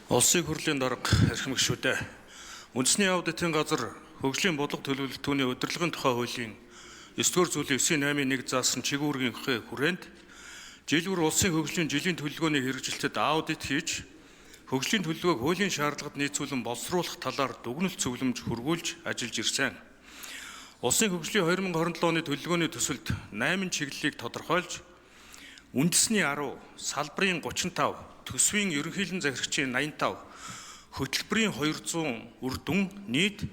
Улсын хурлын дарга эрхэм гишүүдээ. Үндэсний аудитын газар хөгжлийн бодлого төлөвлөлтүүний удирдлагын тухай хуулийн 9-р зүйлийн 9.8-1 заасан чигүүргийн хүрээнд жил бүр улсын хөгжлийн жилийн төлөвлөгөөний хэрэгжилтэд аудит хийж хөгжлийн төлөвлөгөөг хуулийн шаардлагад нийцүүлэн боловсруулах талаар дүгнэлт зөвлөмж хөргүүлж ажиллаж ирсэн. Улсын хөгжлийн 2027 оны төлөвлөгөөний төсөлд 8 чиглэлийг тодорхойлж үндэсний 10, салбарын 35, төсвийн ерөнхийлөн захирагчийн 85, хөтөлбөрийн 200 үр дүн нийт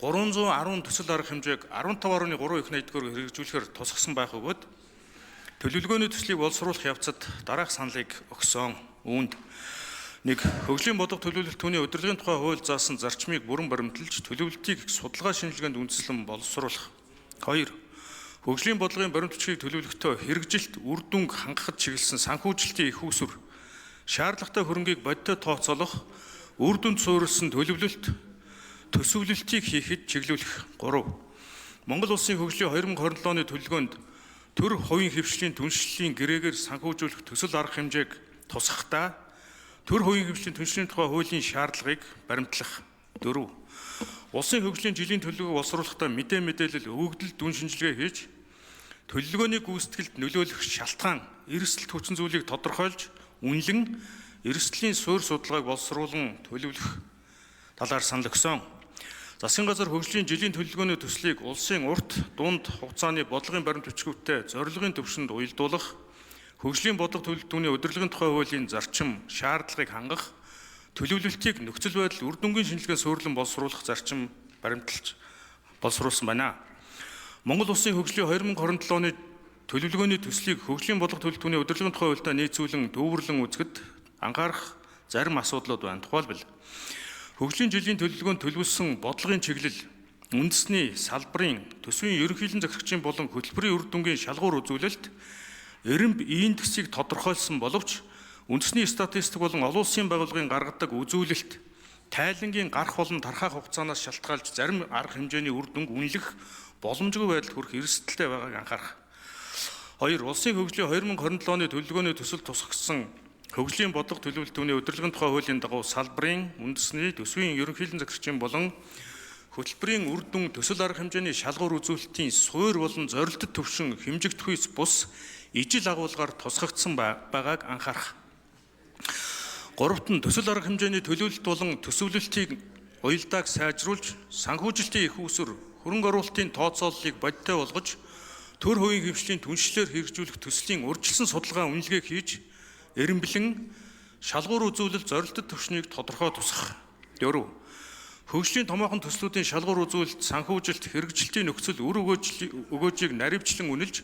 310 төсөл арга хэмжээг 15.3 их найдгаар хэрэгжүүлэхээр тусгасан байх бөгөөд төлөвлөгөөний төслийг боловсруулах явцад дараах саналыг өгсөн. Үүнд 1. Хөгжлийн бодлого төлөвлөлт түүний удирдлагын тухай хууль заасан зарчмыг бүрэн баримталж төлөвлөлтийг судалгаа шинжилгээнд үндэслэн боловсруулах. 2. Хөгжлийн бодлогын баримт бичгийг төлөвлөхдөө хэрэгжилт үр дүнг хангахад чиглэсэн санхүүжилтийн их усүр шаардлагатай хөрөнгийг бодиттой тооцоолох, үр дүнд суурилсан төлөвлөлт төсөвлөлтийг хийхэд чиглүүлэх. 3. Монгол Улсын хөгжлийн 2027 оны төлөвлөгөөнд төр хувийн хэвшлийн түншлэлийн гэрээгээр санхүүжүүлэх төсөл арга хэмжээг тусгахдаа төр хувийн хэвшлийн түншлэлийн тухай хуулийн шаардлагыг баримтлах. 4. Улсын хөгжлийн жилийн төлөвлөгөөг боловсруулахдаа мэдээ мэдээлэл өгөгдөл дүн шинжилгээ хийж төлөвлөгөөний гүйцэтгэлд нөлөөлөх шалтгаан, эрсдэлт хүчин зүйлийг тодорхойлж үнэлэн эрсдлийн суурь судалгааг боловсруулан төлөвлөх талаар санал өгсөн. Засгийн газар хөгжлийн жилийн төлөвлөгөөний төслийг улсын урт, дунд хугацааны бодлогын баримт бичгүүттэй зорилгын түвшинд уялдуулах, хөгжлийн бодлого төлөвлөлтүүний удирдлагын тухай хуулийн зарчим шаардлагыг хангах, төлөвлөлтийг нөхцөл байдал үр дүнгийн шинжилгээ суйрлан боловсруулах зарчим баримталж боловсруулсан байна. Монгол Улсын хөгжлийн 2027 оны төлөвлөгөөний төслийг хөгжлийн бодлого төлөвлөлтүүний удирдлагын тухай хуультай нийцүүлэн төвөрлөн үзэхэд анхаарах зарим асуудлууд байна. Тухайлбал хөгжлийн жилийн төлөвлөгөөнд төлөвлөсөн бодлогын чиглэл үндэсний салбарын төсвийн ерөнхийлөн захирагчийн болон хөтөлбөрийн үр дүнгийн шалгуур үзүүлэлт эрэмб индексийг тодорхойлсон боловч үндэсний статистик болон олон улсын байгууллагын гаргадаг үзүүлэлт тайлангийн гарах болон тархах хугацаанаас шалтгаалж зарим арга хэмжээний үр дүнг үнэлэх боломжгүй байдалд хүрэх эрсдэлтэй байгааг анхаарах. 2. Улсын хөгжлийн 2027 оны төлөвлөгөөний төсөл тусгагдсан хөгжлийн бодлого төлөвлөлтүүний удирдлагын тухай хуулийн дагуу салбарын үндэсний төсвийн ерөнхийлөн захирагчийн болон хөтөлбөрийн үр дүн төсөл арга хэмжээний шалгуур үзүүлэлтийн суур болон зорилтод төвшин хэмжигдэхүйц бус ижил агуулгаар тусгагдсан байгааг анхаарах. 3-т нь төсөл арга хэмжээний төлөвлөлт болон төсөвлөлтийг уялдааг сайжруулж санхүүжилтийн их усүр хөрөнгө оруулалтын тооцооллыг бодиттой болгож төр хувийн хэвшлийн түншлэлээр хэрэгжүүлэх төслийн урьдчилсан судалгаа үнэлгээ хийж эрэмблэн шалгуур үзүүлэлт зорилтод түвшнийг тодорхой тусгах. 4. Хөгжлийн томоохон төслүүдийн шалгуур үзүүлэлт санхүүжилт хэрэгжилтийн нөхцөл үр өгөөжийг наривчлан үнэлж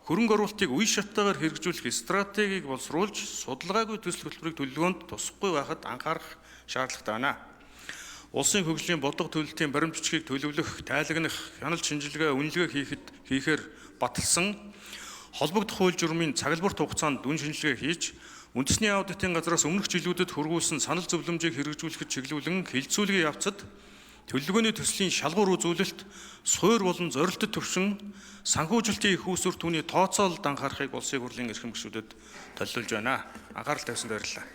хөрөнгө оруулалтыг үе шаттайгаар хэрэгжүүлэх стратегийг боловсруулж судалгаагүй төсөл хөтөлбөрийг төлөвлөгөөнд тусахгүй байхад анхаарах шаардлагатай байна. Улсын хөгжлийн бодлого төлөлтийн баримт бичгийг төлөвлөх, тайлагнах, хяналт шинжилгээ, үнэлгээ хийхээр баталсан холбогдох хууль журмын цаглбарт хугацаанд дүн шинжилгээ хийж үндэсний аудитын газраас өмнөх жилүүдэд хүргүүлсэн санал зөвлөмжийг хэрэгжүүлэхэд чиглүүлэн хилцүүлгийн явцад төлөвлөгөөний төслийн шалгуур үзүүлэлт, суур болон зорилтод төвшин, санхүүжилтийн их усүр түүний тооцоололд анхаарахыг улсын хурлын эрхэм гишүүдэд төлөвлөж байна. Анхаарал тавьсанд баярлалаа.